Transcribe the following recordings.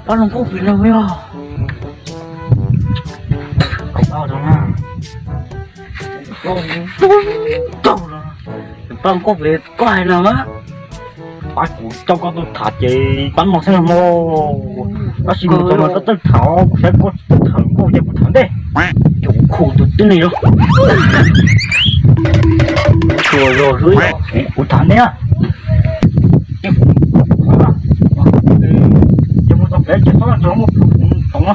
Pab hluas nkauj pem no yog. Pab hluas nkauj pem koj hais no, pab kuv coj koj tuaj tham ces pab mog xwb mog. Tab sis mus txog no koj tuaj tham, kuv saib koj tuaj tham hluas nkauj ces kuv tham ntej. Ces kuv khu tus tib neeg los. Tsuas yog xwb, kuv tham ntej. Ces mus txog pem ces txhob txog muaj toov no.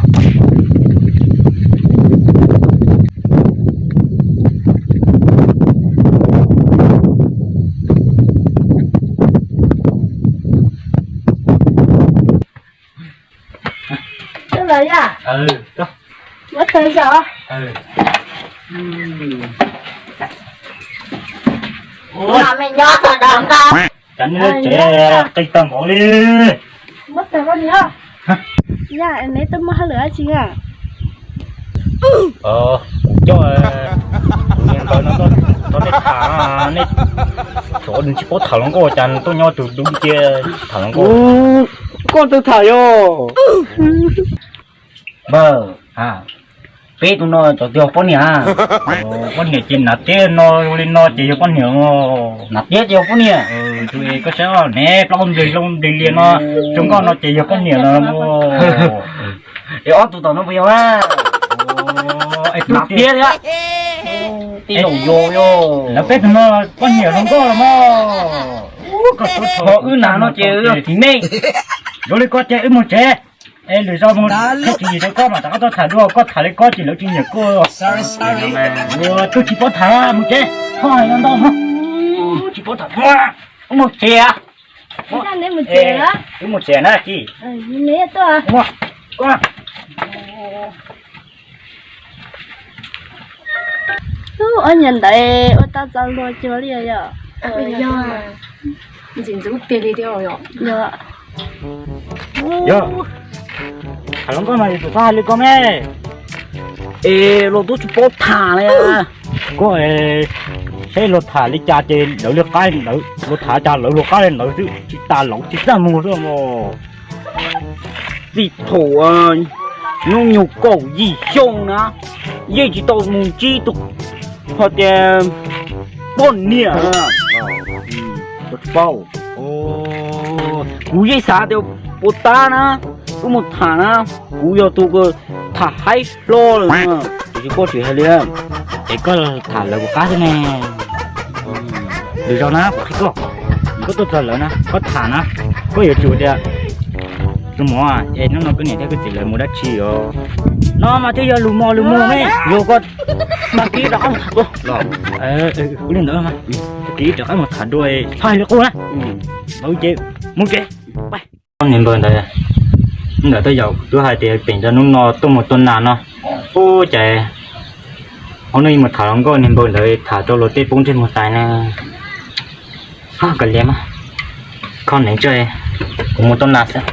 Muab tawg zom. Ua me nyob tod nqa. Cas neb tsev qis tag npaum li. Muab tawg koj niam. Yog neb tuaj muaj hauj lwm dab tsi a? Kuv coj kuv niag npawg no tuaj, nej tham, nej, tsov nws tsis paub tham hluas nkauj cas tuaj nyob tus dub cia tham hluas nkauj. Koj twb tham yog. Npawg, peb tus no cov twg yog poj niam? Poj niam ces hnav tiab no li no ces yog poj niam. Hnav tiab ces yog poj niam. Tus koj saib ne, plaub hau nplig, plaub hau nplig lias no, zoo nkauj no ces yog poj niam no. Es ob tug tom no puas yog? Hnav tiab thiab. Tij laum yos yog. Lawv peb tus no poj niam zoo nkauj los mas. Ho wb hnav no ces wb yog txiv neej. Zoo li koj ces wb mus tsev. Es lwm zaus mus qhib tswv yim rau koj mam rov qab tuaj tham dua, koj tham li koj ces lawv tsis nyiam koj. Ua, koj tsis paub tham mus tsev, ho hais ntau, tsis paub tham, mus tsev. Wb mus tsev na Ci. Ob niag ntawd ua tau txaus luag cuag li yom. Ntxim ntxub tiag li thiab yom. Yog, tham hluas nkauj no yus tsum txhob hais li ko me. Es los twb tsis paub tham li. Koj saib luag tham li cas ces lawv li qab, luag tham cas lawv luag qab li ntawd xwb, tsis tas laus tsis txaj muag xwb os. Txij thaum hnub nyoog kaum yim xyoo na, yeej tsis tau mus ntsib tus hais tias poj niam. Tsis paub. Kuv yeej xav tias puas tab na, wb mus tham na, kuv yog tus tham haib hlo lawm. Tiam sis koj tsis hais li, es koj tham lawv puas qab xwb ne? Lwm zaus na kuv qhia koj, koj tuaj txog lawv na koj tham na, koj yuav tsum tias, tus muam, es hnub no koj niam thiab koj txiv lawv mus dab tsi os? No mas thiaj yog lus mos lus muag ne, yog koj mas kis rov qab mus tham dua. Ua li ntawd mas kis rov qab mus tham dua, txhob hais li qub na. Mus ces mus ces. Niag npawg ntawd, ntawm tej zaum twb hais tias pem rau hnub no tuaj mus tua nas no, ub cas hauv no mus tham hluas nkauj niag npawg ntawd tham rau luag tej poob ntsej muag tais na. Ho kav liam mas, kho nev tso, kuv mus tua nas xwb.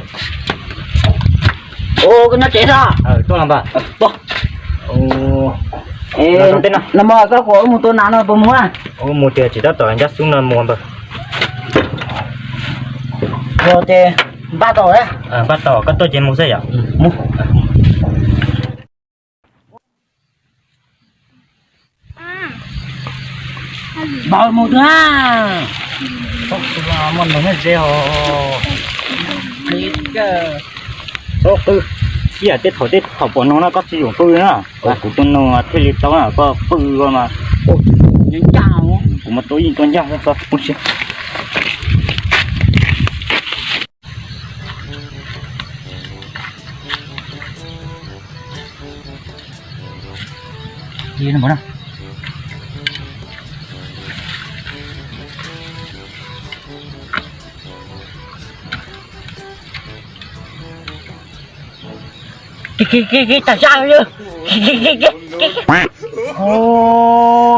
Koj nyob tsev xwb? Tuaj los npawg. Los mus, koj kom wb mus tua nas no puas mus? Mus tiag tsis tab tom ncaj xub no mus npawg. Yog ces npaj tau, npaj tau koj tuaj ces mus xwb yom. Mus. Npawg mus twg na? Muaj nug nyob ze ho. Txhob qw, ib yam tej thaum tej thaum pom no na koj tsis yuam qw na. Kuv tuaj no thiaj li tau na, koj qw mas. Kuv mas tau yeej tau ncaj xwb. Tag zaj li.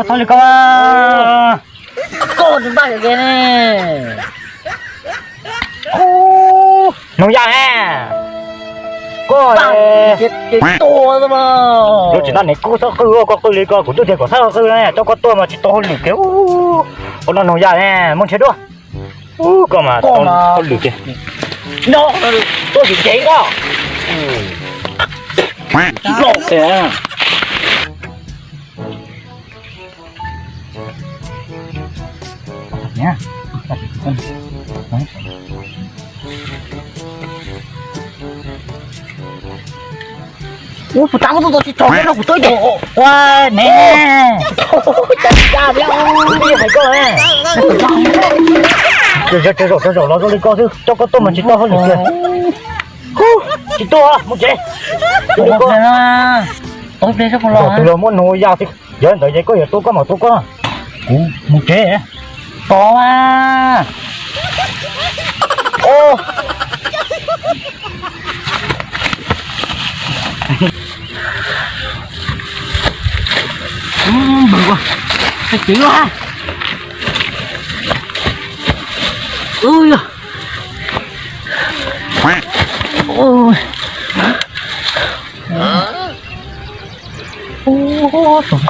Txhob li koj, koj tus npaj yog ke ne. Nug yaj he. Koj, lub tsis noj ne, kuv txhob qw, koj qw li ko kuv twb tias kom txhob qw ne, coj koj tuaj mas tsis tau hauj lwm kiag. Ua no nug yam ne, muaj ntshe dua. Ub, koj mas tau hauj lwm tiag. No, tuaj yus cev koj. Los tiag. Ua puas tab muab tuaj tsis tso rau kuv tuaj ces ua ne. Cas cas thiab, hais koj ne. Zaum zaum los zoo li koj xwb, coj koj tuaj mas tsis tau hauj lwm kiag. Tsis tuaj, mus tsev. Tus los muab nug yam xwb, yog ntawd ces koj yuav tua koj mas tua koj. Kuv mus tsev. Tod mas. Npawg ua, txiv ua. Ub yog. Ub, tus